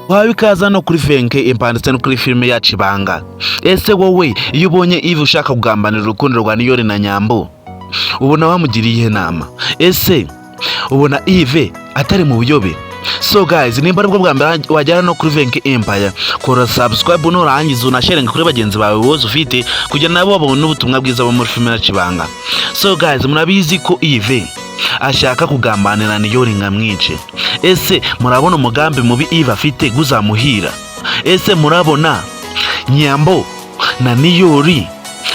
Wawe ikaza no kuri Venke Empire ndetse no kuri filime yacu Ibanga. Ese wowe iyo ubonye Yves ushaka kugambanira urukundo rwa Niyori na Nyambo, ubona wamugiriye iyihe nama? Ese ubona Yves atari mu buyobe? So guys, nimba aribwo bwa mbere wajyana no kuri Venke Empire, kora subscribe, nurangiza unasharinga kuri bagenzi bawe bose ufite kugira nabo babone ubutumwa bwiza bo muri filime yacu Ibanga. So guys, murabizi ko Yves ashaka kugambanira Niyori ngo amwice. Ese murabona umugambi mubi Yves afite guzamuhira? Ese murabona Nyambo na Niyori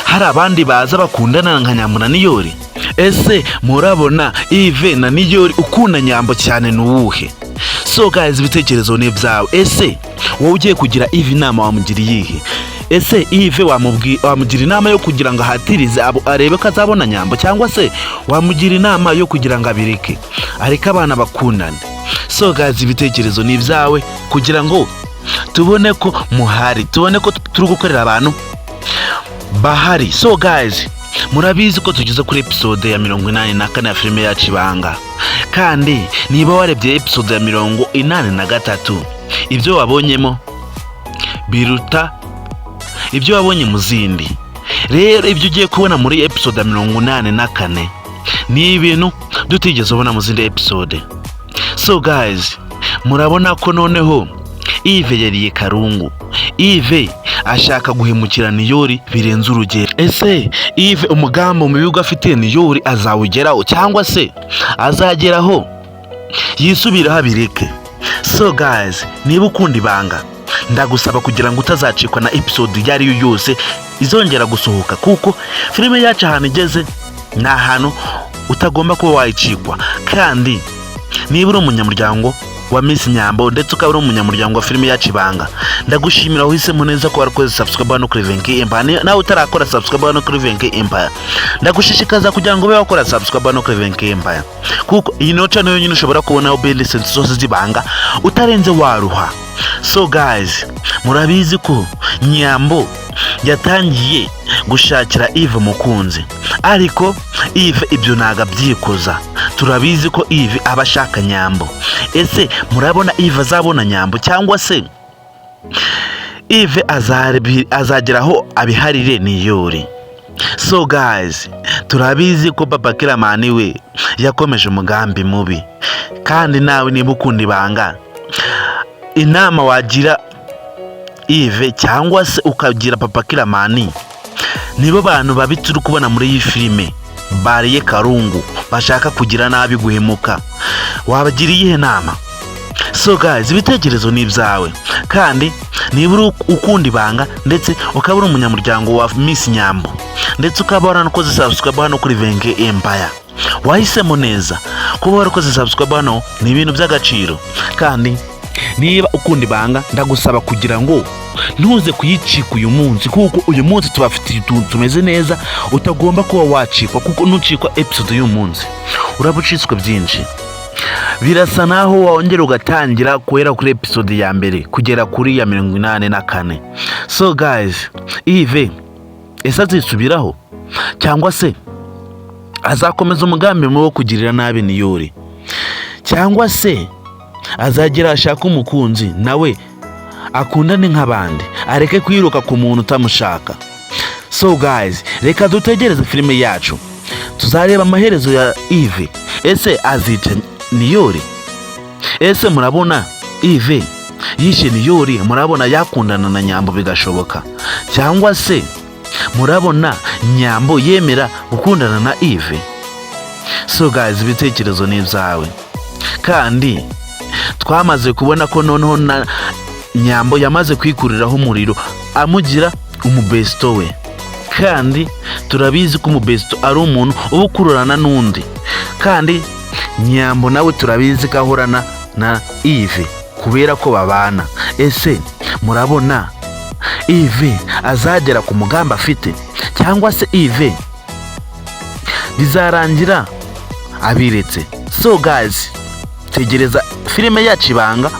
hari abandi baza bakundana nka Nyambo na Niyori? Ese murabona Yves na Niyori ukunda Nyambo cyane ni uwuhe? So guys, ibitekerezo ni ibyawe. Ese wowe ugiye kugira Yves inama, wamugira iyihe? Ese Yves wamugira inama yo kugira ngo ahatirize abo arebe ko azabona Nyambo, cyangwa se wamugira inama yo kugira ngo abireke, areke abana bakundane? So guys, ibitekerezo ni ibyawe kugira ngo tubone ko muhari, tubone ko turi gukorera abantu bahari. So guys, murabizi ko tugeze kuri episode ya 84 ya filime yacu Ibanga. Kandi niba warebye episode ya 83, ibyo wabonyemo biruta ibyo wabonye mu zindi. Rero ibyo ugiye kubona muri episode ya 84 ni ibintu tutigeze ubona mu zindi episode. So guys, murabona ko noneho Yves yariye karungu. Yves ashaka guhemukira Niyori birenze urugero. Ese Yves umugambi mu bihugu afitiye Niyori azawugeraho, cyangwa se azageraho yisubiraho abireke? So guys, niba ukunda Ibanga, ndagusaba kugira ngo utazacikwa na episode iyo ari yo yose izongera gusohoka, kuko filime yacu ahantu igeze ni ahantu utagomba kuba wayicikwa. Kandi niba uri umunyamuryango wa Miss Nyambo ndetse ukaba uri umunyamuryango wa filime yacu Ibanga, ndagushimira, wahisemo neza ko warakoze subscribe hano kuri Venke Empire. Nawe utarakora subscribe hano kuri Venke Empire, ndagushishikaza kugira ngo ube wakora subscribe hano kuri Venke Empire, kuko iyi niyo channel yonyine ushobora kubonaho behind zose z'Ibanga utarenze waruha. So guys, murabizi ko Nyambo yatangiye gushakira Yves umukunzi, ariko Yves ibyo ntabwo abyikoza. Turabizi ko Yves aba ashaka Nyambo. Ese murabona Yves azabona Nyambo, cyangwa se Yves azagera aho abiharire Niyori? So guys, turabizi ko Papa Kiramani we yakomeje umugambi mubi. Kandi nawe niba ukunda Ibanga, inama wagira Yves cyangwa se ukagira Papa Kiramani, nibo bantu babi turi kubona muri iyi filime, bariye karungu, bashaka kugira nabi, guhemuka. Wabagira iyihe nama? So guys, ibitekerezo ni ibyawe. Kandi niba uri ukunda Ibanga ndetse ukaba uri umunyamuryango wa Miss Nyambo ndetse ukaba waranakoze subscribe hano kuri Venke Empire, wahisemo neza. Kuba warakoze subscribe hano ni ibintu by'agaciro. Kandi niba ukunda Ibanga, ndagusaba kugira ngo ntuze kuyicika uyu munsi, kuko uyu munsi tubafitiye utuntu tumeze neza utagomba kuba wacikwa, kuko nucikwa episode y'uyu munsi uraba ucitswe byinshi. Birasa naho wongera ugatangira guhera kuri episode ya mbere kugera kuri ya 84. So guys, Yves ese azisubiraho, cyangwa se azakomeza umugambi mubi wo kugirira nabi Niyori, cyangwa se azagera ashaka umukunzi nawe akundane nk'abandi, areke kwiruka ku muntu utamushaka? So guys, reka dutegereze filime yacu, tuzareba amaherezo ya Yves. Ese azica Niyori? Ese murabona Yves yishe Niyori, murabona yakundana na Nyambo bigashoboka, cyangwa se murabona Nyambo yemera gukundana na Yves? So guys, ibitekerezo ni ibyawe. Kandi twamaze kubona ko noneho na Nyambo yamaze kwikuriraho umuriro, amugira umubesto we. Kandi turabizi ko umubesto ari umuntu uba ukururana n'undi. Kandi Nyambo nawe turabizi ko ahorana na Yves kubera ko babana. Ese murabona Yves azagera ku mugambi afite, cyangwa se Yves bizarangira abiretse? So guys, tegereza filime yacu Ibanga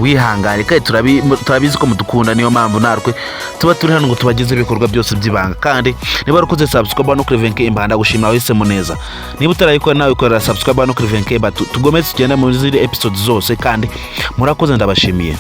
wihangane. Kandi turabizi ko mudukunda, niyo mpamvu natwe tuba turi hano ngo tubageze ibikorwa byose by'Ibanga. Kandi niba warakoze subscribe no kuri Venke Empire, ndagushimira, wahisemo neza. Niba utarayikora, nawe ikorera subscribe no kuri Venke Empire, tugomeze tugende muri zindi episode zose. Kandi murakoze, ndabashimiye.